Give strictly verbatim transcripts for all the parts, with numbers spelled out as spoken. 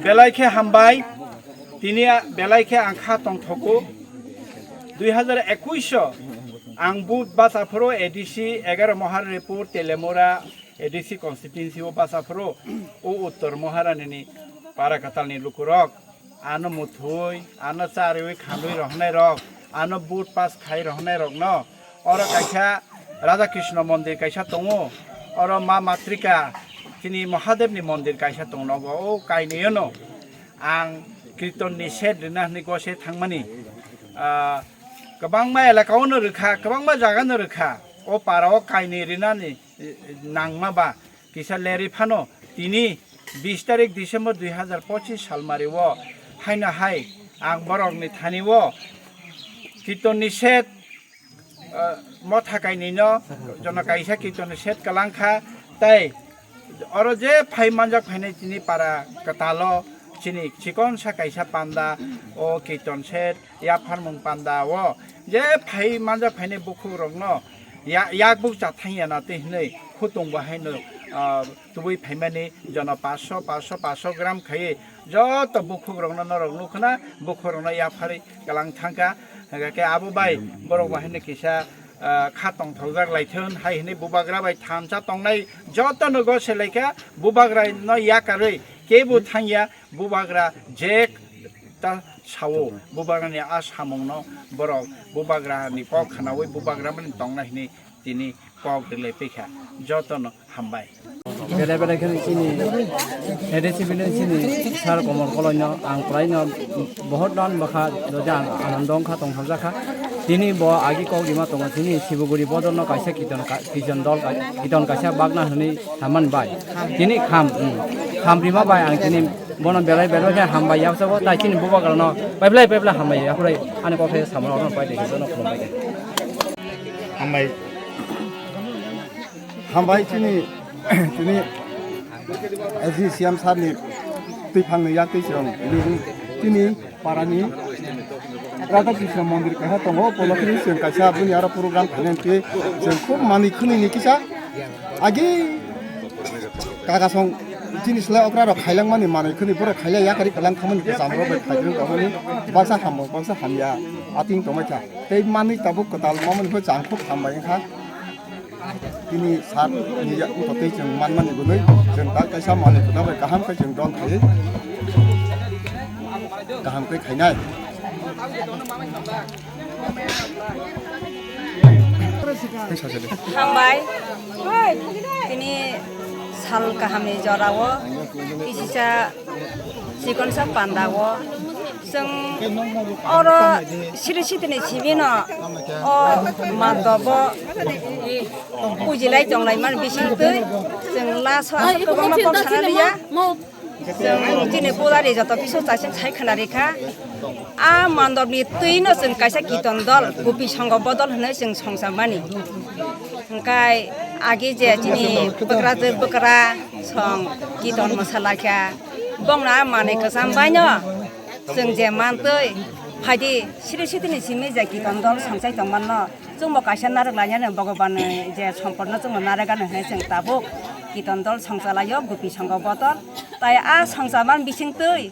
Belai khe hambai, tini a-, belai khe ang kha tongthogo. Dui hazar ekush o ang vote bacha phuru A D C egaro Maharipur Telemura A D C constituency o bacha phuru o Uttor Maharani ni para kwtal ni lukurok ano muthwi, ano charwi khandwi rohornai rok, ano vote pass khai rohornai rokno oro kaisa Radha Krishna mondir kaisa tongo, oro Ma Matrika chini Mahadev ni mondir kaisa tongo, nogo o kainwi no ang kirton ni set rina hwnwi gose thangmani. Ah, kwbangma elaka o no rwkha, kwbangma jaga no rwkha, o para o kainwi rinani nangma ba kisa lerwi phano tini bis tarik December dui hazar pochis salmari o haino hai ang borokni thani o kirton ni set, ah, motha kainwi no jono kaisa kirton ni set kalang kha, tei oro je phai manjak phainai tini para kwtal o chini chikonsa kaisa panda o kirton set yapharmung panda o je phai manjak phainai bukhuk rokno ya-, yakbuk cha thangya na twi hwnwi khutung bo haino, ah, tubui phaimani jono paanch sho, paanch sho, paanch sho gram khaiwi joto bukhuk rokno norok nukhna, bukhuk rokno yapharwi kalang thangkha. Hwnkhe abo bai borok bo haino kisa, ah, kha tongthokjak laithun hai hwnwi bubagra bai thansa tongnai joto no gose laikha, bubagra no yakarwi kebo thangya. Bubagra je ta sao, bubagrani a samungno borok bubagrani kok khnaui bubagra mani tongna hini tini kok rwlai paikha jotono hambai. Bele bele khe chini A D C bini chini sir Komol Koloi no ang kwlai no bohot dan bwkha doja ang anando wngkha tongthokjakha. Tini bo agi kok rima tongo tini Sibuguri bodol no kaisa kiton ka-, kiton dol ka-, kiton kaisa bagna hwnwi saman bai. Tini kham, hmm, kham rima bai ang tini bono belai belai khe hambai yapsabo, tai chini bubagrano paiblai paiblai hambai yaphrai ani kok khe samano orno pai de jono khulumbai khe. Hambai. Hambai chini, chini S D C M sir ni twiphang ni yak twi chwng tini parani Radha Krishna mondir kaisa tongo, o polo khe chwng kaisa bini aro program khainai twi chwng khub manwi khwnwi ni kisa agi kagasong chini slai okra rok khailangmani manwi khwnwi borok khailai yakarwi kwlang thangmani bwsam rok bai khairwng tongmani baksa hambo baksa hamya ating tongmai kha tei manwi tabuk kwtal mamani bo chang khub hambai wngkha. Tini sir ni ya-, totwi chwng manmani gwnwi chwng tak kaisa manwi kwtal bai kaham khe chwng don khaiwi kaham khe khainai. Hambai. Tini sal kahamni jorao kisisa chikonsa pandao chwng oro siri sitini simi no o mandobo pujilai tonglai mani bising twi chwng last o aswk kwbangma kok sana liya. Chwng chini pujari joto bisu chasing sai khwna rikha. A mandopni twino chwng kaisa kiton dol, Gopi Songho bodol hwnwi chwng songchamani. Hwnkhe agi je chini bwkrajwk bwkra song kiton mwsalaikha, bongno a manwi kwcham baino chwng je mantwi phaidi siri sitini simi je kiton dol songchai tongmanno. Chwngbo kaisa narwk lainani Bhagwan ni je somporno chwngbo narwk gano hwnwi chwng tabuk kiton dol songchalaio Gopi Songho bodol. Tai a songchamani bisingtwi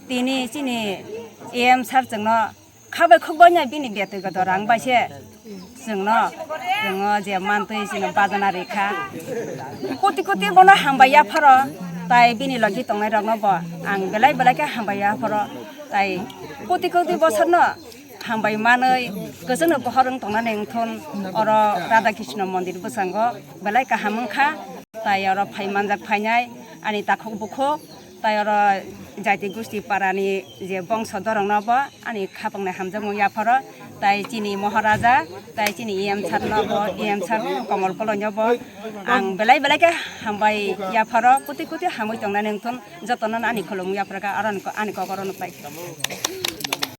tini chini A M sir chwngno khabai khukbai no bini betwi godo rang bai se chwngno chwngno je mantwi chwngno bajana rikha. Koti koti bono hambai yapharo tai bini logi tongnai rokno bo ang belai belai khe hambai yapharo tai koti koti bosor no hambai manwi kwchwngno bohor wng tongnani wngthun oro Radha Krishna mondir bwskango belai kaham wngkha. Tai oro phai manjak phainai ani takhuk bukhuk tai oro jati gusti parani je bongso dorongno bo ani khapangni hamjakmung yapharo tai chini Moharaja tai chini E M sir no bo E M sir Komol Koloi no bo ang belai belai khe hambai yapharo kuti kuti hamwi tongnani wngthun jotono ani khulumung yapharo kha aro ani ko-, ani kokoro no pai.